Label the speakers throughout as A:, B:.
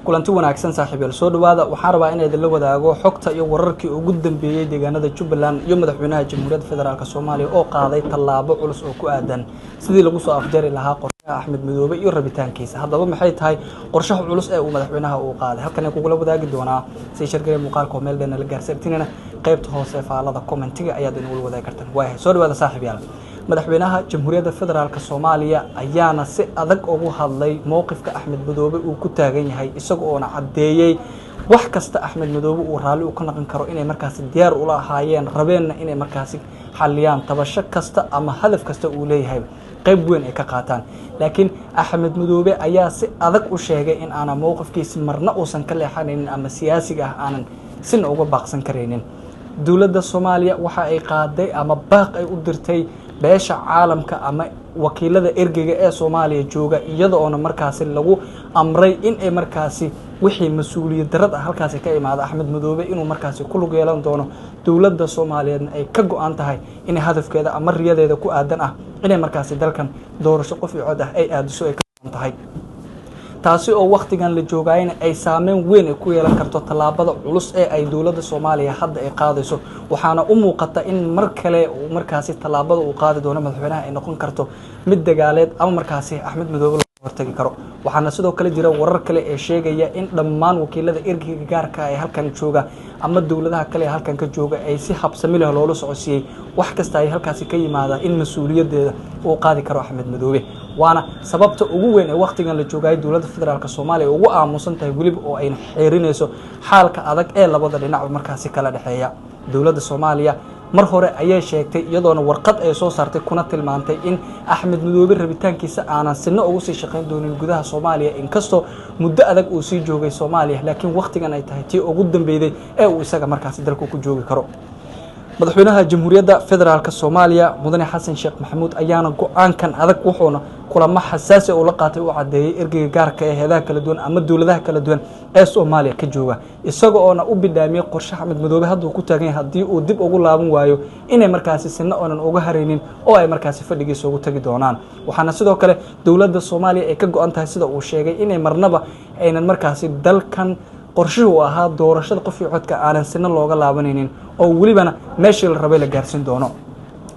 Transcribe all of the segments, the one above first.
A: Kulanti wanaagsan, saaxiibayaal, soo dhawaada. Waxaan rabaa in idinla wadaago xogta iyo wararkii ugu dambeeyey deegaanada Jubbaland iyo madaxweynaha Jamhuuriyadda Federaalk Soomaaliya oo qaaday tallaabo culus oo ku aadan sidii lagu soo afjari lahaa qorshaha Axmed Madoobe iyo rabitaankiisa. Haddaba, maxay tahay qorshaha culus ee uu madaxweynaha uu qaaday? Halkan kugula wadaagi doonaa. Sii share garee muuqaalka oo meel dheerna la gaarsiinana. Qaybta hoose faalada commentiga ayaad inagula wadaagi kartaan. Waayahay, soo dhawaada, saaxiibayaal. Madaxweynaha Jamhuuriyadda Federaalk Soomaaliya ayaana si adag ugu hadlay mowqifka Axmed Madoobe uu ku taagan yahay, isaga oona caddeeyey wax kasta Axmed Madoobe uu raalli u ka naqon karo inay markaasi diyaar ula ahaayeen, rabeenna inay markaasi xaliyaan tabasho kasta ama hadaf kasta uu leeyahay, qayb weyn ay ka qaataan. Laakiin Axmed Madoobe ayaa si adag u sheegay in aanan mowqifkiisi marna uusan ka leexanaynin ama siyaasiga ah aanan sina uga baaqsan karaynin. Dowladda Soomaaliya waxa ay qaaday ama baaq ay u dirtay beesha caalamka ama wakiilada ergeyga ee Soomaaliya jooga, iyada oona markaasi lagu amray in ay markaasi wixii mas-uuliyad darad ah halkaasi ka imaada Axmed Madoobe inuu markaasi ku lug yeelan doono, dowladda Soomaaliyeedna ay ka go-an tahay inay hadafkeeda ama riyadeeda ku aadan ah inay markaasi dalkan doorasho qof iyo cod ah ay aadiso ay ka go-an tahay, taasi oo waktigan la joogayna ay saameyn weyn ay ku yeelan karto tallaabada culus ee ay dowladda Soomaaliya hadda ay qaadayso. Waxaana u muuqata in mar kale markaasi tallaabada uu qaadi doono madaxweynaha ay noqon karto mid dagaaleed ama markaasi Axmed Madoobe loo hortagi karo. Waxaana sidoo kale jira warar kale ee sheegaya in dhammaan wakiilada ergeyga gaarka ee halkan jooga ama dowladaha kale ee halkan ka jooga ay si habsami leh loola socodsiiyey wax kasta ay halkaasi ka yimaada in mas-uuliyaddeeda uu qaadi karo Axmed Madoobe. Waana sababta ugu weyn ee wakhtigan la joogayo dowladda Federaalk Soomaaliya ugu aamusan tahay weliba oo ayna xeerinayso xaalka adag ee labada dhinacba markaasi kala dhexeeya. Dowladda Soomaaliya mar hore ayay sheegtay, iyadoona warqad ay soo saartay kuna tilmaantay in Axmed Madoobe rabitaankiisa aanan sino ugu sii shaqayn doonin gudaha Soomaaliya, inkastoo muddo adag uu sii joogay Soomaaliya, laakiin wakhtigan ay tahay tii ugu dambeyday ee uu isaga markaasi dalku ku joogi karo. Madaxweynaha Jamhuuriyadda Federaalk Soomaaliya, Mudane Xasan Sheekh Maxamuud, ayaana go-aankan adag wuxuuna kulamo xasaasi uu la qaatay u caddeeyey ergeyga gaarka ee heedaha kala duwan ama dowladaha kala duwan ee Soomaaliya ka jooga, isaga oona u bidhaamiyey qorshe Axmed Madoobe hadduu ku taagan yahay haddii uu dib ugu laaban waayo inay markaasi sina oonan uga haraynin oo ay markaasi fadhigiisa ugu tagi doonaan. Waxaana sidoo kale dowladda Soomaaliya ay ka go-an tahay, sida uu sheegay, inay marnaba aynan markaasi dalkan qorshuhu u ahaa doorashada qof iyo codka aanan sina looga laabanaynin oo welibana meeshii la rabay la gaarsiin doono,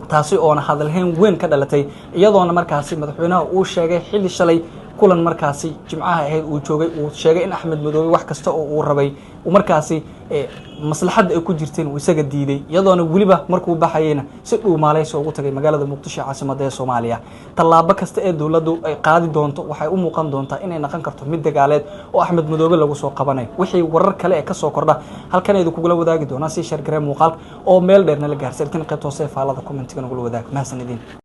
A: taasi oona hadalhayn weyn ka dhalatay, iyadoona markaasi madaxweynaha uu sheegay xilli shalay kulan markaasi Jimcaha ahayd uu joogay uu sheegay in Axmed Madoobe wax kasta oo uu rabay markaasi maslaxadda ay ku jirteen uu isaga diiday, iyadoona weliba markuu baxayeyna si dhuumaaleysa ugu tagay magaalada Muqdisho ee caasimadda ee Soomaaliya. Tallaabo kasta ee dowladdu ay qaadi doonto waxay u muuqan doontaa inay noqon karto mid dagaaleed oo Axmed Madoobe lagu soo qabanayo. Wixii warar kale ee kasoo kordha halkan idin kugula wadaagi doonaa. Sii share garee muuqaalka oo meel dheerna la gaarsiin. Qaybta hoose ee faalada commentiga nagula wadaag. Mahadsan idiin.